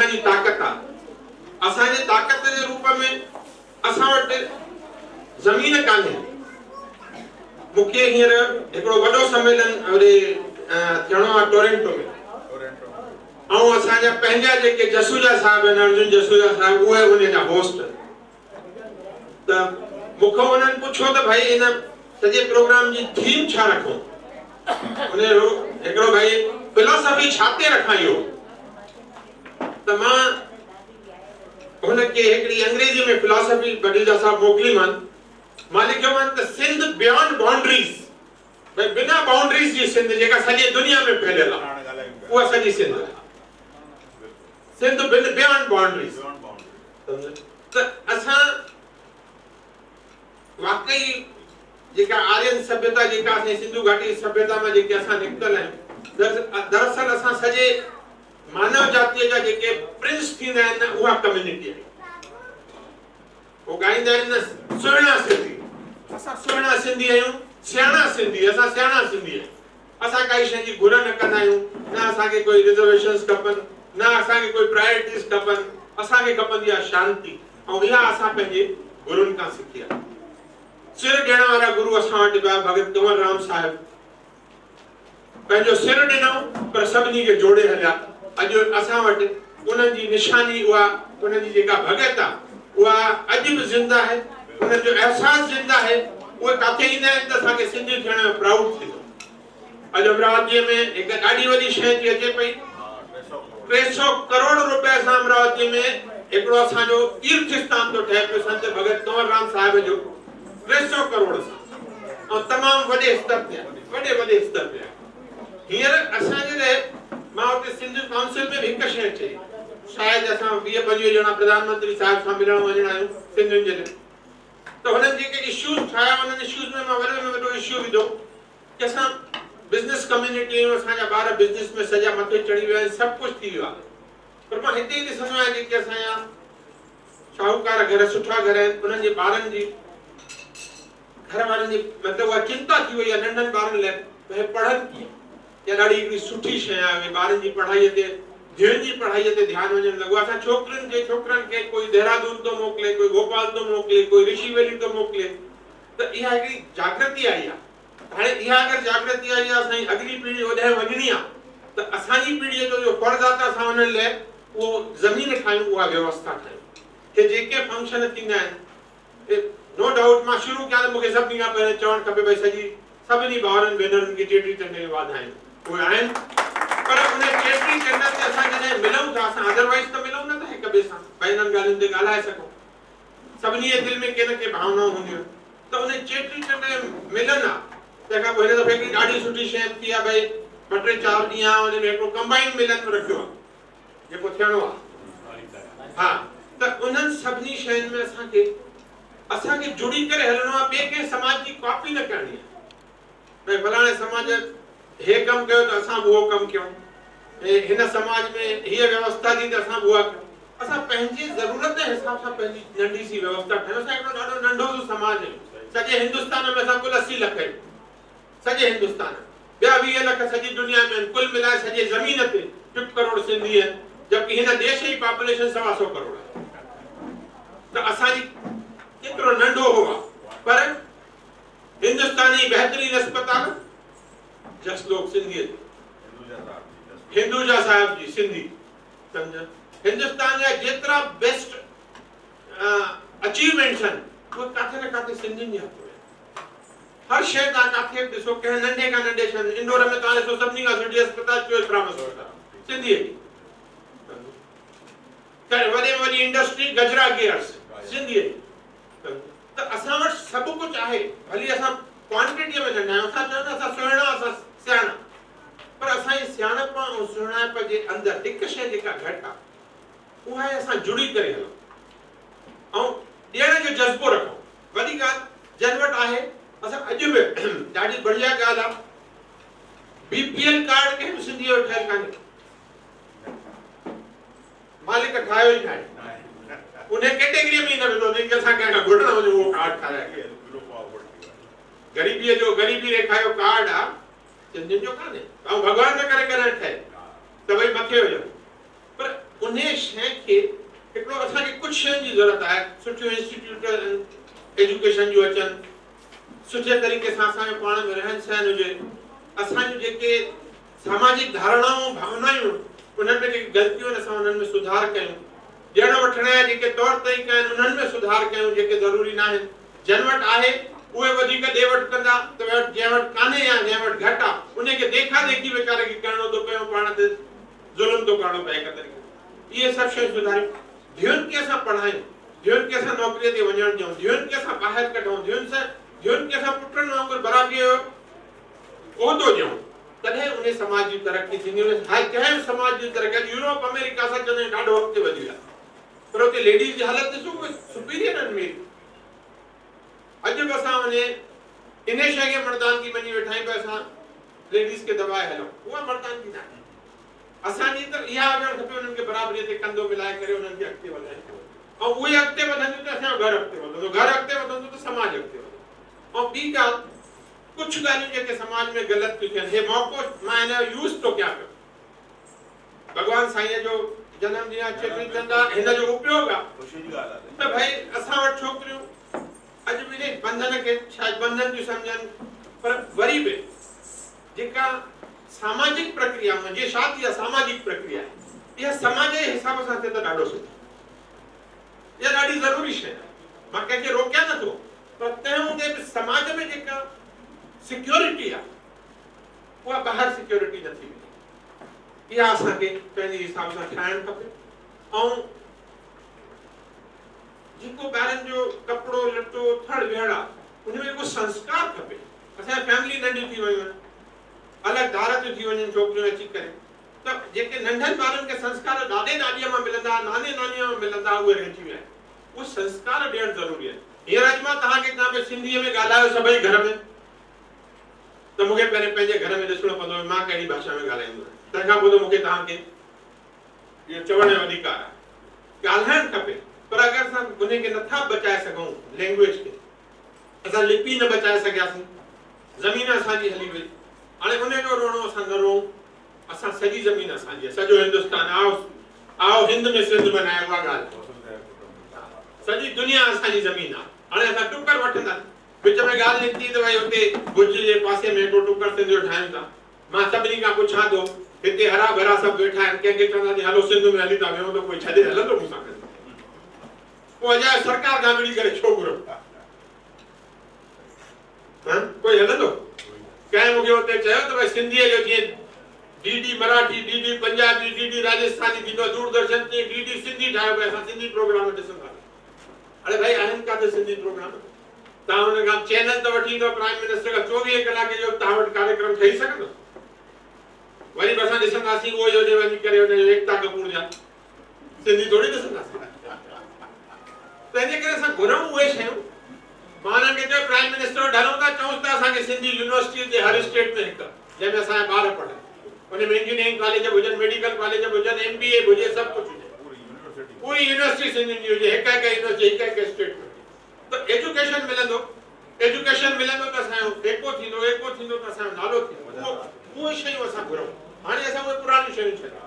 اسان جي طاقت آ. اسان جي طاقت جي روپ ۾ اسان وٽ زمين ڪانهي. مون کي هينئر هڪڙو وڏو سميلن هوڏي ٿيڻو آ ٽورنٽو ۾. ۽ اسان جا پنهنجا جيڪي جسوجا صاحب آهن ارجن جسوجا صاحب اهي ان جا هوسٽ آهن. ته مون کان انهن پڇيو ته ڀائي ان سڄي پروگرام جي ٿيم ڇا رکون؟ ان هڪڙو ڀائي فلاسافي ڇا تي رکان اهو؟ ته مان هن کي هڪڙي انگريزي ۾ فلاسافي بڊيجا صاحب موڪلي مان مان لکيو مان ته سنڌ بيانڊ بائونڊريز، ڀائي بنا بائونڊريز جي سنڌ جيڪا سڄي دنيا ۾ ڦهليل آهي اها سڄي سنڌ آهي. سنڌ بيانڊ بائونڊريز ته اسان واقعي جيڪا آرين سڀيتا جيڪا اسان جي سنڌو گهاٽي جي سڀيتا مان جيڪي اسان نڪتل آهيون، دراصل اسان سڄي مانو جاتيء جا جيڪي پرنس ٿيندا آهن نه اها ڪميونٽي آهي. هو ڳائيندا آهن نه سهڻا سنڌي، اسان سهڻا سنڌي آهيون، سياڻا سنڌي، اسان سياڻا سنڌي آهيون. اسان ڪائي شيء جي گهر نه ڪندا آهيون، نه اسان کي ڪوئي رزرويشنز کپن، نه اسان کي ڪوئي پرائرٽيز کپن، اسان کي کپندي آهي شانتي ۽ اها اسان پنهنجي گرن کان سکي آهي. سر ڏيڻ وارا گرو اسان وٽ به آهي ڀڳت ڪنور رام صاحب پنهنجو سر ڏنائون پر سڀني کي جوڙي هليا. اڄ اسان وٽ انهن جي نشاني اها انهن جي جيڪا ڀڳت آهي اها اڄ به زنده آهي، انهن جو احساس زنده آهي. اهي ڪاٿي ايندا آهن ته اسان کي سنڌي ٿيڻ جو پرائوڊ ٿيندو. اڄ امراوتيء ۾ هڪ ڏاڍي وڏي شيء ٿي اچي پئي. 300 ڪروڙ روپيه سان امراوتيء ۾ هڪڙو اسان جو تيرٿ اسٿان ٿو ٺهي پيو سنت ڀڳت ڪنور رام صاحب جو 300 ڪروڙ سان ۽ تمام وڏي استر تي آهي، وڏي وڏي استر تي آهي. هينئر اسان جي لاء مان اتي سنڌ ڪائونسل ۾ به هڪ شيء چئي، شايد اسان 20 25 ڄڻا پرڌان منتري صاحب سان ملڻ وڃڻا آهيون سنڌين جي لاء ته هنن جيڪي اشوز ٺاهيا انهن اشوز ۾ مان وڏي ۾ وڏو اشو وڌو ڪي اسان بزنس ڪميونٽي آهيون، اسان جا ٻار بزنس ۾ سڄا مٿي چڙهي ويا آهن، سڀ ڪجهه ٿي ويو آهي پر مان هتي ئي ڏسندو آهيان جيڪي اسان جا شاهوڪار گهر سٺا گهر آهن انهن جي ٻارن جي گهر وارن جي مطلب اها چنتا ٿي وئي آهي ننڍن ٻارن لاء ته هي پڙهن ڪيئن؟ اها ڏاڍي هڪڙي سٺي شيء آهي اهي ٻارن جي پڙهائيء تي ڌيئن جي پڙهائيء تي ڌيان وڃڻ لڳو آهي. اسان ڇوڪرين کي ڇوڪرن کي ڪوئي دهرادون ٿو موڪلي ڪوئي ڀوپال ٿو موڪلي ڪوئي رشي ويلي ٿو موڪلي ته اها هڪڙي جاگرتي آئي آهي. هاڻي اها اگر جاگرتي آئي آهي اسان جي اڳلي پيڙهي اوڏانهن وڃڻي آهي ته اسان جي پيڙهيء جو اهو فرض آهي ته اسان انهن لاء اهو زمين ٺاهيون اها ويوسٿا ٺاهيون. هي جيڪي فنڪشن ٿيندا آهن نو ڊائوٽ مان شروع ڪيان ته مون کي سڀني کان پهرين چوڻ کپي ڀئي سڄي سڀني ڀائرن ڀينرن کي چيٽي چنڊ جون واڌايون اهي آهن پر ان چيٽي چنڊ تي اسان جڏهن ملون ٿا اسان ادروائيز ته ملون نه ٿا هڪ ٻئي سان ڀئي انهن ڳالهين تي ڳالهائي سگهون سڀني جي دل ۾ ڪي نه ڪي ڀاونائون هونديون آهن ته ان چيٽي چنڊ ۾ ملن ها تنهن کان پوء هن دفعي هڪڙي ڏاڍي سٺي شيء به ٿي آهي ڀئي ٻه ٽي چار ڏينهن ان ۾ هڪڙو ڪمبائنڊ ملن به رکيو آهي جيڪو ٿيڻو آهي ها ته انهن سڀني شين ۾ اسان کي اسان کي جڙي ڪري هلڻو آهي ٻئي ڪنهن سماج جي ڪاپي نه ڪرڻي آهي ڀئي فلاڻي سماج هي ڪم ڪيو ته اسان به اهو ڪم ڪيون هن سماج ۾ هيء ويوسٿا ٿي ته اسان به اها ڪيون اسان پنهنجي ضرورت جي حساب سان پنهنجي ننڍي سي ويوسٿا ٺاهيون اسان هڪڙو ڏاڍو ننڍو سو سماج آهيون سڄي هندستان ۾ اسان ڪل 80 لک آهيون سڄي هندستان ۾ ٻيا 20 لک سڄي دنيا ۾ آهن، ڪل ملائي سڄي زمين تي ٽپ ڪروڙ سنڌي آهن، جبڪه هن ديش جي پاپوليشن سوا سو ڪروڙ آهي ته اسان جي ڪيترو ننڍو هو آهي پر هندستان جي بهترين اسپتال جسلوڪ سنڌيء جي هندوجا صاحب جي سنڌي سمجهه هندستان جا جيترا بيسٽ اچيومينٽس آهن اهي ڪاٿي نه ڪاٿي سنڌين جي هٿ ۾ آهن. هر شيء توهان ڪاٿي به ڏسو ڪنهن ننڍي کان ننڍي شهر ۾ انڊور ۾ توهان ڏسو سڀني کان سٺي اسپتال چوئٿرام اسپتال سنڌيء جي وڏي ۾ وڏي انڊسٽري گجرا گيئرس سنڌيء جي ته اسان وٽ سڀ ڪجهه آهي ڀلي اسان ڪوانٽيٽيء ۾ ننڍا آهيون اسان چوندا اسان سهڻا اسان سياڻا پر اسان جي سياڻپ ۽ سهڻائپ جي اندر هڪ شيء جيڪا گهٽ آهي اها آهي اسان جڙي ڪري هلون ۽ ڏيڻ جو جذبو رکون وڏي ڳالهه جن وٽ آهي اسان اڄ به ڏاڍي بڙهيا ڳالهه آ بي پي ايل ڪارڊ ڪنهن به سنڌي جو ٺهيل ڪانهي مالڪ ٺاهيو ئي ناهي ان ڪيٽيگري ۾ ئي نه وڌو اٿئي ڪي اسان ڪنهن کان گهرڻ وڃون اهو ڪارڊ ٺاهرائي غريبي جو غريبي ريکا جو ڪارڊ آ سنڌين جو ڪانهي ۽ ڀڳوان نه ڪري ڪڏهن ٺهي ته ڀئي مٿي هجن پر انهي شيء کي هڪڙو اسان کي ڪجهه شين جي ضرورت آهي، سٺيون انسٽيٽيوٽ ايجوڪيشن جون اچن، سٺي طريقي سان اسان جو پاڻ ۾ رهن سهن هجي، اسان جون جيڪي ساماجڪ ڌارڻائون ڀاونايون انهن ۾ جيڪي غلطيون آهن اسان انهن ۾ سڌار ڪيون، ڏيڻ وٺڻ جا جيڪي طور طريقا آهن انهن ۾ سڌار ڪيون جيڪي ضروري ناهن، جن وٽ آهي اهي وڌيڪ ڏي وٺ ڪندا ته جنهن وٽ ڪانهي يا جنهن وٽ گهٽ آهي انهي کي ديکا ديکي ويچاري کي ڪرڻو ٿو پئي ۽ پاڻ تي ظلم ٿو ڪرڻو پئي هڪ طريقي سان اهي سڀ شيون سڌاريون ڌيئن کي اسان پڙهايون ڌيئن کي اسان نوڪري تي وڃڻ ڏيون ڌيئن کي اسان ٻاهر ڪڍون ڌيئن سان ڌيئن کي اسان پٽن وانگر برابري جو عهدو ڏيون تڏهن انهي سماج جي ترقي ٿيندي ان هاء ڪنهن به سماج جي ترقي اڄ يورپ آمريڪا اسان چوندا آهيون ڏاڍو اڳتي وڌي ويا پر اتي ليڊيز جي حالت ڏسو اهي سپيريئر آهن ميل اڄ به اسان انهي انهي شيء کي مردانگي مڃي ويٺا آهيون ته اسان ليڊيز کي دٻائي هلون اها مردانگي ناهي اسان جي ته اها هجڻ کپي انهن کي برابري تي ڪنڌو ملائي ڪري انهن کي اڳتي وڌائڻ ۽ اهي اڳتي وڌنديون ته اسان جو گهر اڳتي وڌندو گهر اڳتي وڌندو ته سماج اڳتي وڌندو ۽ ٻي ڳالهه ڪجهه ڳالهيون جيڪي سماج ۾ غلط ٿيون ٿين هي موقعو مان هن جو يوز ٿو ڪيان پيو ڀڳوان سائينء جو جنم ڏينهن آهي چيٽي چنڊ آهي هن جو اپيوگ آهي ته ڀئي اسان وٽ ڇوڪريون اڄ به انهي بنڌن کي شايد بنڌن ٿيون سمجهن پر وري به جيڪا ساماجڪ پرڪريا هونئن جيئن شادي اها ساماجڪ پرڪريا آهي اها سماج جي حساب سان ٿئي ته ڏاڍو سٺو اها ڏاڍي ضروري شيء آهي مان ڪنهن کي روڪيان نٿو پر تنهن هوندي به سماج ۾ جيڪا سيڪيورٽي آهي اها ٻاهر سيڪيورٽي نٿي ملي اها اسان کي پنهنجي حساب سان ٺاهڻ کپي ۽ جيڪو ٻارن جو ڪپڙو لٽو اٿڻ ويهڻ آ ان ۾ جيڪو سنسڪار کپي اسان جا فيملي ننڍيون ٿي ويون آهن الڳ ڌار ٿيون ٿي وڃن ڇوڪريون اچي ڪري ته جيڪي ننڍن ٻارن کي سنسڪار ڏاڏي ڏاڏيء مان ملندا ناني نانيء مان ملندا اهي رهجي ويا آهن اهي سنسڪار ڏيڻ ضروري آهن هينئر اڄ مان توهان کي چوان پيو سنڌيء ۾ ڳالهايو سڀئي گهر ۾ ته مون کي پهرين پنهنجي گهر ۾ ڏسڻو پوندو مان ڪهڙي ڀاشا ۾ ڳالهائيندو آهيان تنهن کان پوء ته مون کي توهان کي اهو چوڻ جو اڌيڪار آهي. ڳالهائڻ کپي پر اگر اسان انهي کي نٿا بچائي سگهون لينگويج کي اسان لپي نه بچائي سگهياسين زمين اسان جي هلي وئي هاڻي انهي جو روئڻو اسان نه روئون اسان سڄي زمين اسان جي آهي سڄو هندستان آئو آئو هند ۾ سنڌ بنائي اها ڳالهه سڄي دنيا اسان جي زمين آهي هاڻي اسان ٽڪر وٺنداسين وچ ۾ ڳالهه نڪتي ته ڀئي اتي ڀڄ جي پاسي ۾ هڪڙو ٽڪر سنڌ جو ٺاهيون ٿا مان سڀني کان پڇان ٿو، هتي هرا ڀرا سڀ ويٺا آهن، ڪنهن کي چونداسين هلو سنڌ ۾ هلي ٿا ويهون ته ڪوئي ڇڏي هلندو مون سان گڏ؟ پوء اجايو سرڪار کان وڙهي ڪري ڇو گهرون؟ ها ڪوئي هلندو؟ ڪنهن مون کي اتي چيو ته ڀائي سنڌيء جو جيئن D D Marathi, D D Punjabi, D D Rajasthani ٿيندو آهي دوردرشن تيئن ڊي ڊي سنڌي ٺاهيو ڀائي اسان سنڌي پروگرام ڏسنداسين. اڙي ڀائي آهن ڪاٿي سنڌي پروگرام؟ توهان ان کان چينل ته وٺي ايندو پرائم منسٽر کان 24 ڪلاڪ جو توهان وٽ ڪاريڪرم ٺهي سگهندو؟ وري به اسان ڏسنداسين اهو ئي هوڏي وڃي ڪري ان جو ايڪتا ڪپور جا سنڌي ٿوري ڏسنداسين. تنهنجي ڪري اسان گهرون اهي شيون. مان انهن کي چيو پرائم منسٽر وٽ هلون ٿا چئونس ته اسان کي سنڌي يونيورسٽي هتي هر اسٽيٽ ۾ هڪ جنهن ۾ اسان جا ٻار پڙهن ان ۾ انجنيئرنگ ڪاليج به هجن ميڊيڪل ڪاليج به هجن ايم بي اي به هجي سڀ ڪجهه هجي پوري يونيورسٽي سنڌين جي هجي هڪ هڪ يونيورسٽي هڪ هڪ اسٽيٽ ۾ هجي ته ايجوڪيشن ملندو ايجوڪيشن ملندو ته اسان جو ايڪو ٿيندو ايڪو ٿيندو ته اسان جو نالو ٿيندو اهو اهي شيون اسان گهرون هاڻي اسان اهي پراڻيون شيون ڇڏيون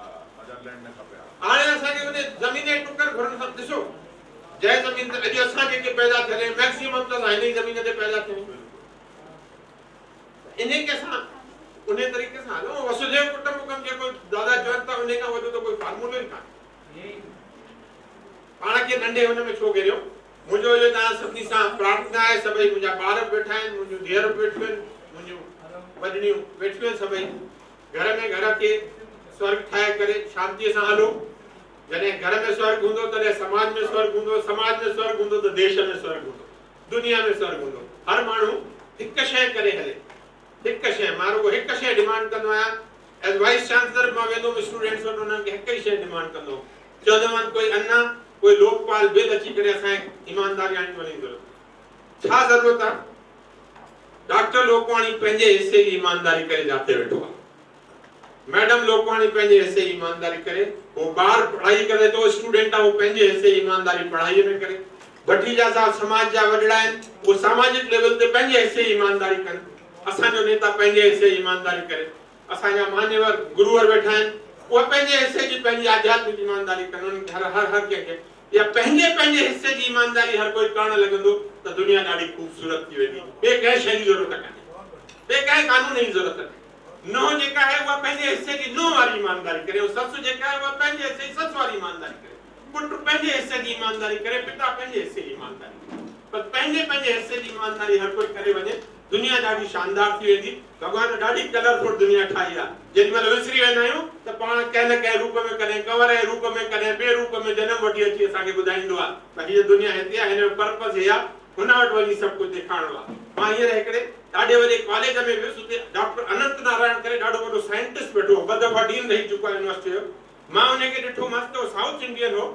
هاڻي اسان کي ان زمين جي ٽڪر گهرن سان ڏسو جنهن زمين تي اڄ اسان جيڪي پيدا ٿيل آهيون ميڪسيمم ته اسان هن ئي زمين تي پيدا ٿيا آهيون انهي کي اسان انهي طريقي سان هلون وسوديو ڪٽنبڪم جيڪو دادا چون ٿا انهي کان وڏو ته ڪوئي فارمولو ئي ڪانهي پاڻ کي ننڍي هن ۾ ڇو گهيريو؟ منهنجو اهو توهان سڀني سان پرارٿنا آهي، سڀئي منهنجا ٻار به ويٺا آهن، منهنجون ڌيئر به ويٺيون آهن، منهنجون وڏڙيون ويٺيون آهن، سڀئي گهر ۾ گهر کي سورڳ ٺاهي ڪري شانتيء سان هلو. جڏهن گهر ۾ سورڳ هوندو تڏهن سماج ۾ سورڳ هوندو، سماج ۾ سورڳ هوندو ته ديش ۾ سورڳ هوندو، دنيا ۾ سورڳ هوندو. هر ماڻهو هڪ شيء ڪري هلي، هڪ شيء، مان رڳو هڪ شيء ڊمانڊ ڪندو آهيان، ايز وائيس چانسلر به مان ويندو هوم اسٽوڊنٽس وٽ انهن کي هڪ ئي شيء ڊمانڊ ڪندو هوم، چوندو هئم ڪوئي انا، ڪوئي لوڪپال بل اچي ڪري اسان کي ايمانداري آڻي وڃڻ جي ضرورت آهي. ڇا ضرورت آهي؟ ڊاڪٽر لوڪواڻي پنهنجي حصي جي ايمانداري ڪري جاٿي ويٺو آهي. ميڊم لوڪواڻي پنهنجي حصي جي ايمانداري ڪري، هو ٻار پڙهائي ڪري ٿو، اسٽوڊنٽ آهي هو پنهنجي حصي جي ايمانداري پڙهائي ۾ ڪري. ڀٽيجا صاحب سماج جا وڏڙا آهن، اهي ساماجڪ ليول تي پنهنجي حصي جي ايمانداري ڪن. اسان جو نيتا پنهنجي حصي جي ايمانداري ڪري. اسان جا مانيور گروئر ويٺا آهن، اها پنهنجي حصي جي پنهنجي آڌياتمڪ ايمانداري ڪن، انهن کي هر هر هر ڪنهن کي اها پنهنجي پنهنجي حصي جي ايمانداري هر ڪوئي ڪرڻ لڳندو ته دنيا ڏاڍي خوبصورت ٿي ويندي. ٻئي ڪنهن شيء جي ضرورت ڪانهي، ٻئي ڪنهن قانون جي ضرورت ناهي. نونهن جيڪا آهي اها پنهنجي حصي جي نونهن واري ايمانداري ڪري ۽ سس جيڪا آهي اها پنهنجي حصي جي سس واري ايمانداري ڪري. پٽ پنهنجي حصي جي ايمانداري ڪري، پتا پنهنجي حصي جي ايمانداري ڪري. بس پنهنجي پنهنجي حصي جي ايمانداري هر ڪوئي ڪري وڃي، دنيا ڏاڍي شاندار ٿي ويندي. ڀڳوان ڏاڍي ڪلرفل دنيا ٺاهي آ. جيڏي مهل وسري ويندا آهيون ته پاڻ ڪنهن نه ڪنهن روپ ۾ ڪڏهن ڪنور جي روپ ۾ ڪڏهن ٻئي روپ ۾ جنم وٺي اچي اسان کي ٻڌائيندو آ ته هيء دنيا هتي آ، هن جو پرپز هي آ، هن وٽ وڃي سڀ ڪجهه ڏيکارڻو آ. مان هينئر هڪڙي ڏاڍي وڏي ڪاليج ۾ ويس، اتي ڊاڪٽر اننت نارائڻ ڪري ڏاڍو وڏو سائنٽسٽ ويٺو هو، ٻه دفعا ڊين رهي چڪو آ يونيورسٽيء جو. مان ان کي ڏٺومانس ته هو سائوٿ انڊين هو.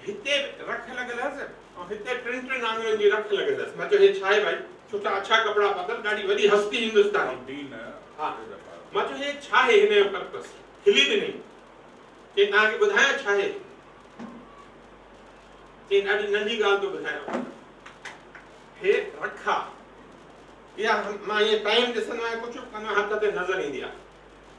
هتي رک لڳل هئس ۽ هتي ٽن ٽن آڱرين جي رک لڳل هئس. مان چيو هي ڇا آهي ڀائي؟ سٺا اڇا ڪپڙا پاتل، ڏاڍي وڏي هستي هندستاني. ها. مان چيو هي ڇا آهي هن جو پرپس؟ کلي ڏنئي. چيائين توهان کي ٻڌايان ڇا آهي؟ چيائين ڏاڍي ننڍي ڳالهه ٿو ٻڌايانو. هي رک آ. اها مان ائين ٽائيم ڏسندو آهيان ڪجهه به ڪندو آهيان هٿ تي نظر ايندي آ.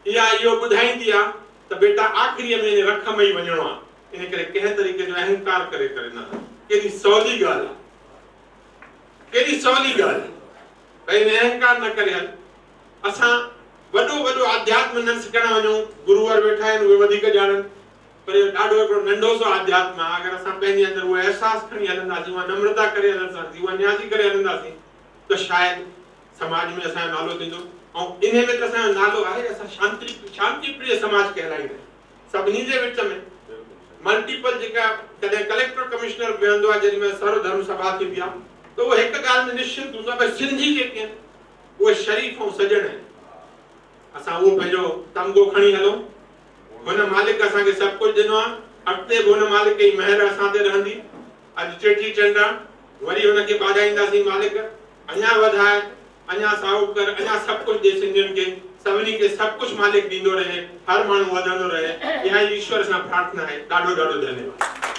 اها اهو ٻڌائيندي آ ته بيٽا آخريء ۾ ان رک ۾ ئي وڃڻو آ، ان ڪري ڪنهن طريقي جو اهنڪار ڪري ڪري نه هل. ڪيڏي سولي ڳالهه آ. ڪيڏي سولي ڳالهه آ. ڀئي ان اهنڪار نه ڪري هل. اسان وڏو وڏو آڌياتم نه سکڻ وڃون، گروور ويٺا آهن اهي وڌيڪ ڄاڻن، پر اهو ڏاڍو هڪڙو ننڍو سو آڌياتم آ. اگر اسان پنهنجي اندر اهو احساس کڻي هلنداسين، اها نمرتا ڪري هلنداسين، اها نيازي ڪري هلنداسين ته شايد سماج ۾ اسان جو نالو ٿيندو ۽ انهي ۾ ته اسان جو نالو آهي اسان شانتي شانتي پريه سماج ڪهلائيندا آهيون سڀني جي وچ ۾ ملٽيپل جيڪا ڪڏهن ڪليڪٽر ڪمشنر به ويهندو آهي جيڏي مهل سرو ڌرم سڀا ٿيندي آهي ته اهو هڪ ڳالهه ۾ نشچنت هوندو آهي ڀئي سنڌي جيڪي آهن اهي شريف ۽ سڄڻ آهن اسان اهو پنهنجو تمغو کڻي هلون هن مالڪ اسان کي سڀ ڪجهه ڏنو آهي اڳتي به هن مالڪ جي مهر اسان تي رهندي اڄ چيٽي چنڊ آ، وري هن کي ٻاڏائينداسين مالڪ اڃا وڌاء، اڃا سائو ڪر، اڃا سڀ ڪجهه ڏي سنڌين کي، سڀني کي سڀ ڪجهه مالڪ ڏيندو رهي، هر ماڻهو وڌندو رهي، اها ئي ايشور سان پرارٿنا آهي، ڏاڍو ڏاڍو ڌنيواد.